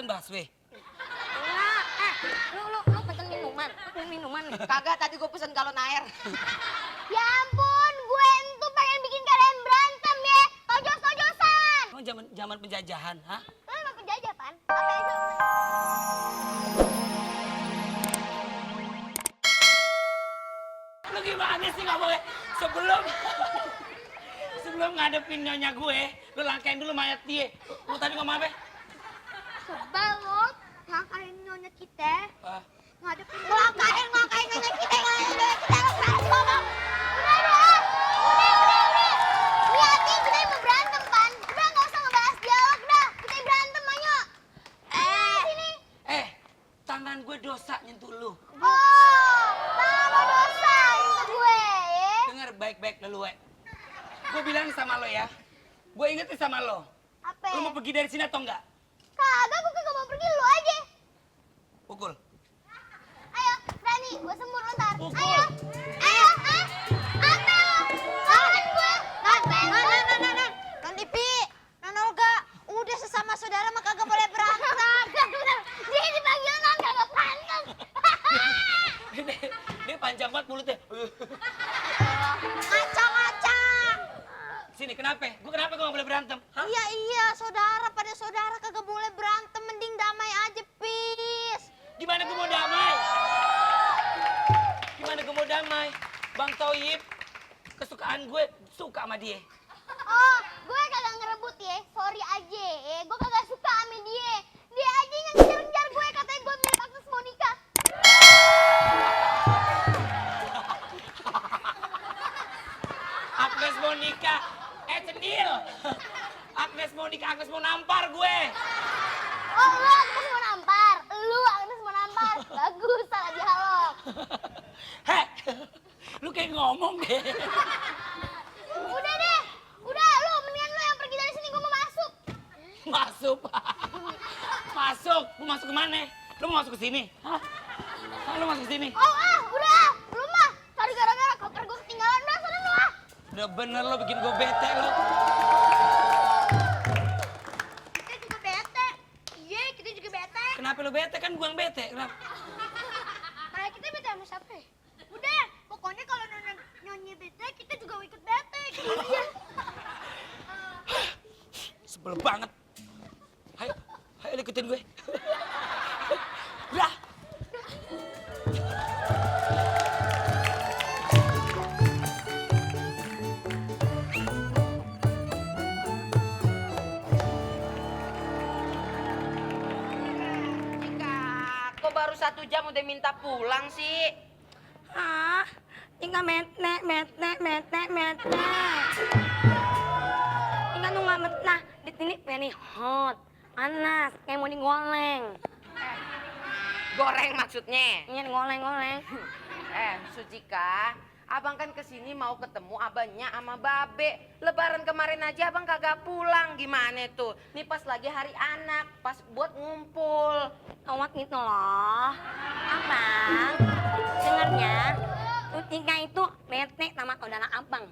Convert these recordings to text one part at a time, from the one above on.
busway. Enggak, lu pesen minuman. Lu pengen minuman nih. Kagak, tadi gue pesen galon air. Ya ampun, gue tuh pengen bikin kalian berantem ya. Tojos-tojosan. Emang zaman penjajahan, ha? Lu emang penjajah, Pan? Apa itu? Lu gimana sih nggak boleh sebelum ngadepin nyonya gue, lu langkain dulu mayat dia. Lu tadi ngomong apa? Sebel lo, langkain nyonya kita. Ah, Ngadepin langkain nyonya kita, lo berantem. Udah. Liatin, kita mau berantem, Pan. Udah, nggak usah ngebahas dialog dah. Kita berantem, ayo. Sini. tangan gue dosa nyentuh lu. Oh, tangan lo dosa itu gue ya. Dengar baik-baik dulu, we. Gue bilang sama lo ya. Gue ingetin sama lo. Apa? Lu mau pergi dari sini atau enggak? Kagak, gue kagak mau pergi, lo aja. Pukul. Ayo, berani, gue sembur lo ntar. Pukul. Ayo. Apa lo? Lawan gue. Nah. Non Ipi, Non Olga, udah sesama saudara mah kagak boleh berantem. Bener, dia dipanggil non kagak pantas. Dia panjang banget mulutnya. Ngaca. Sini, kenapa? Kenapa gue gak boleh berantem? Hah? Iya, saudara pada saudara kagak boleh berantem, mending damai aja, Pis. Gimana gue mau damai? Bang Toyib, kesukaan gue suka sama dia. Oh, gue kagak ngerebut ya. Sorry aja ya. Gue kagak suka sama dia. Dia aja yang ngejar-ngejar gue, katanya gue mirip Agnes Monica. Agnes Monica, cendil. Agnes mau nampar gue. Oh, lu Agnes mau nampar. Lu Agnes mau nampar. Bagus, salah dialog. Heh, lu kayak ngomong deh. Udah deh. Udah, lu mendingan lu yang pergi dari sini. Gue mau masuk. Masuk. Mau masuk kemana? Lu mau masuk ke sini? Hah? Lu masuk ke sini? Oh, udah. Lu mah cari gara-gara koper gue ketinggalan. Udah, sana lu ah. Udah bener lo bikin gue bete lo. Kita juga bete. Iya, kita juga bete. Kenapa lu bete? Kan gue yang bete. Kenapa? Kayak kita bete sama siapa ya? Udah, pokoknya kalau nyonya bete, kita juga ikut bete. Iya. Sebel banget. Ayo ikutin gue. Udah. Kok baru 1 jam udah minta pulang sih? Tinggal metnek. Tinggal nunggu metnah. Di sini very hot. Panas, kayak mau digoreng. Goreng maksudnya? Iya, digoreng. Sucika, abang kan kesini mau ketemu abangnya sama babe. Lebaran kemarin aja abang kagak pulang, gimana tuh? Nih pas lagi hari anak, pas buat ngumpul. Awat gitu loh. Abang, dengarnya, Tika itu bete sama saudara abang.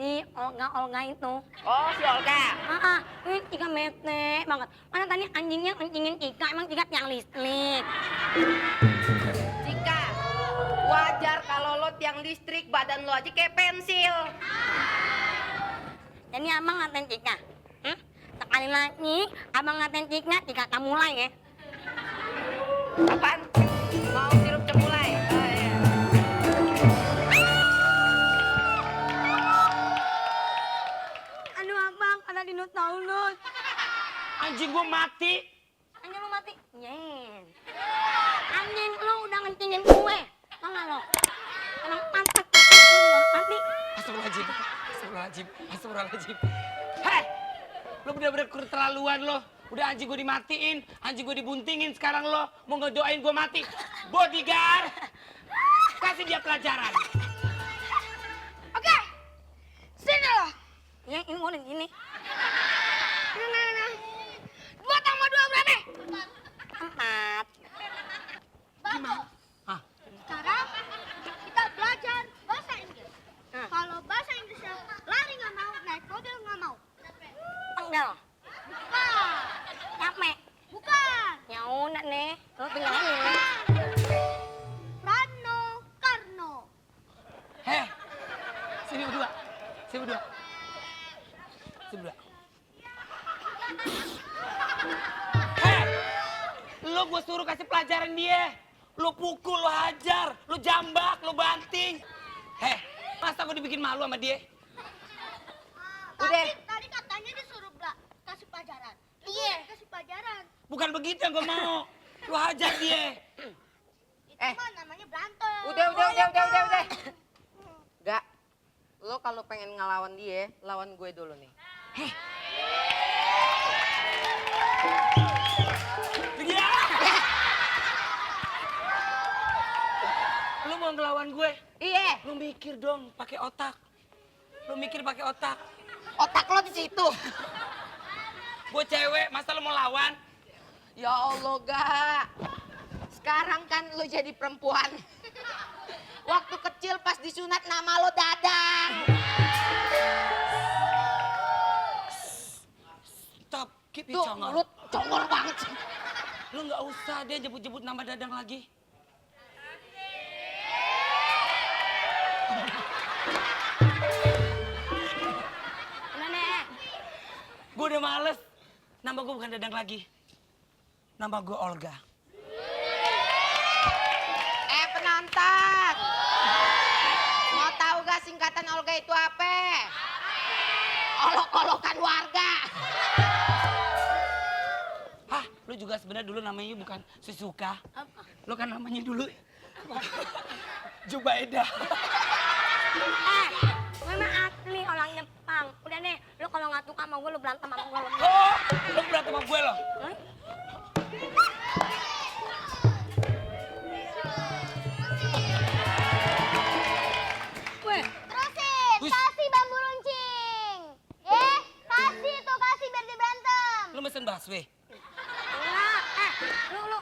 Si Olga itu. Oh, si Olga. Ini Tika bete banget. Mana tadi anjingnya kencingin Tika, emang Tika tiang listrik. Cika, wajar kalau lo tiang listrik, badan lo aja kayak pensil. Jadi abang ngatain Tika. Sekali lagi abang ngatain Tika tak mulai ya. Apaan? Mau sirup cemulai? Oh, iya. Aduh abang, ada dinosaurus. Anjing gue mati. Anjing lu mati? Yen. Anjing lu udah ngencingin gue. Tau gak lo? Emang pantas mati. Astagfirullahaladzim. Heh, lo bener-bener keterlaluan lo. Udah anjing gue dimatiin, anjing gue dibuntingin, sekarang lo mau ngedoain gue mati. Bodyguard, kasih dia pelajaran. Oke, sini loh. Ya ini mau gini. Nah. 2 tambah 2 berapa? 4. Bagus. Hah? Sekarang kita belajar bahasa Inggris. Kalau bahasa Inggrisnya lari nggak mau, naik mobil nggak mau. Enggak. Bukan. Capek. Bukan. Ya udah nih, lo tinggal ini. Rano Karno. Heh, sini berdua. Sini berdua. Sini berdua. Heh, lo gue suruh kasih pelajaran dia. Lo pukul, lo hajar, lo jambak, lo banting. Heh, masa gue dibikin malu sama dia? Udah. Tadi katanya disuruh kasih pelajaran. Iya, kasih pelajaran. Bukan begitu yang gue mau. Lo hajar dia. Eh, Kan namanya berantem. udah. Gak, lo kalau pengen ngelawan dia, lawan gue dulu nih. Dia. Lo mau ngelawan gue? Iya, Lo mikir dong, pakai otak. Lo mikir pakai otak. otak lo di situ. Gue cewek, masa lo mau lawan? Ya Allah, Gak. Sekarang kan lo jadi perempuan. Waktu kecil pas disunat nama lo Dadang. Stop, keep it Tuh, congol. mulut congol banget sih. Lo nggak usah dia jebut-jebut nama Dadang lagi. Udah nih. Gue udah males. Nama gue bukan Dadang lagi. Nama gue Olga. Penonton. Mau tahu gak singkatan Olga itu apa? Olok-olokan warga. Hah, lo juga sebenarnya dulu namanya bukan Susuka. Lo kan namanya dulu Jubaida. Gue mah asli orang Jepang. Udah nih, lo kalau nggak suka sama gue, lo berantem sama gue. Oh, lo berantem sama gue lo. Hah? Weh, Terusin, Wih. kasih bambu runcing. Kasih tuh, kasih biar dia berantem. Lo mesen busway. enggak.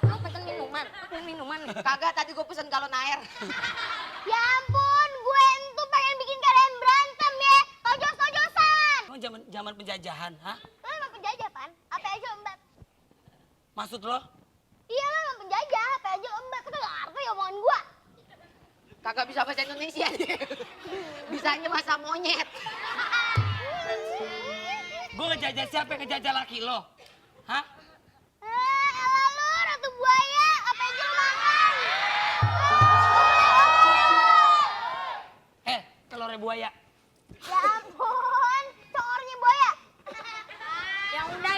Lo pesen minuman. Pesen minuman nih. Kagak, tadi gue pesen galon air. Ya ampun, gue tuh pengen bikin kalian berantem ya. Tojos-tojosan. Emang zaman penjajahan, hah? Lo emang penjajah, Pan? Apa aja embat? Maksud lo? Iya, lo emang penjajah. Apa aja embat? Kita gak ngerti omongan gue. Kagak bisa bahasa Indonesia dia. Bisanya bahasa monyet. Gue ngejajah siapa yang ngejajah laki lo? Hah? Elah lu, ratu buaya. Apa aja lo makan? Telurnya buaya. Ya ampun, cokornya buaya. Ya udah.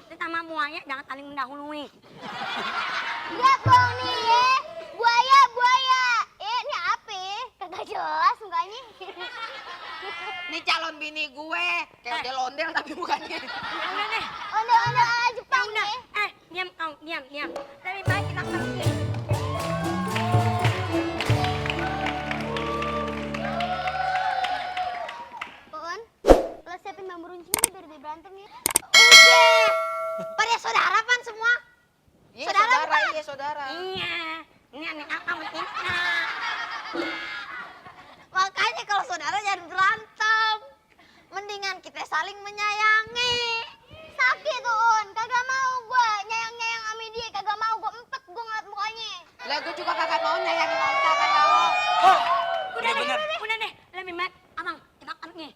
Kita sama buaya jangan saling mendahului. Lihat dong nih ya. Buaya. Ini apa? Kagak jelas mukanya. Ini calon bini gue. Kayak ondel-ondel tapi bukannya. Ya udah deh. Onda-onda Jepang Udah. nih. Diam kau, diam. Lebih baik kita pergi. Pun, lo siapin bambu runcingnya biar dia berantem ya. Udah. Pada saudara pan semua. Iya, Saudara saudara, bukan? iya saudara. Iya. Ini aneh apa betina? Makanya kalau saudara jangan berantem. Mendingan kita saling menyayangi. Sakit tuh, Un. Kagak mau gue nyayang-nyayang sama dia. Kagak mau gue empet gue ngeliat mukanya. Lah gue juga kagak mau nyayangin Onta kan lo. Udah bener. deh. Lebih baik abang kita pergi.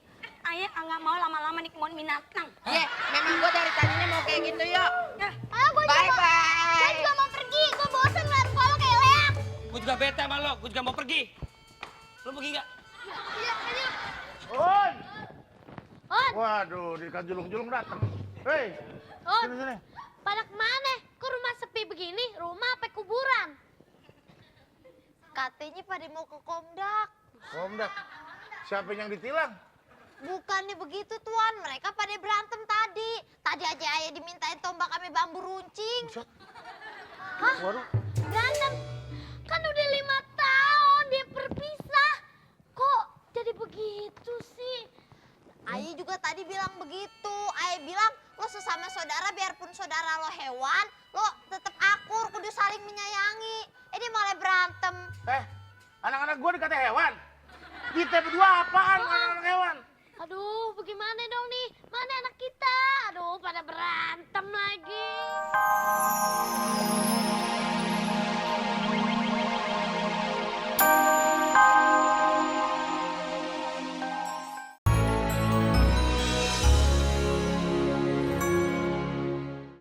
Ayah nggak mau lama-lama di kebun binatang. Ye, memang gue dari tadinya mau kayak gitu yuk. Ya. Ah, gue juga, Bye-bye. gue juga mau pergi. Gue bosan ngeliat muka lo kayak leak. Gue juga bete sama lo. Gue juga mau pergi. Lo pergi nggak? On. On. Waduh, di julung-julung datang. Hei, On, sini. pada kemana? Kok rumah sepi begini? Rumah apa kuburan? Katanya pada mau ke Komdak. Komdak. Siapa yang ditilang? Bukannya begitu Tuan, mereka pada berantem tadi. Tadi aja ayah dimintain tombak kami bambu runcing. Buset. Hah? Waduh. Berantem? Kan udah 5 tahun dia berpisah. Kok jadi begitu sih? Ayah juga tadi bilang begitu. Ayah bilang lo sesama saudara biarpun saudara lo hewan, lo tetap akur, kudu saling menyayangi. Dia malah berantem. Anak-anak gue dikata hewan. Kita berdua apaan anak-anak hewan? Aduh, bagaimana dong nih?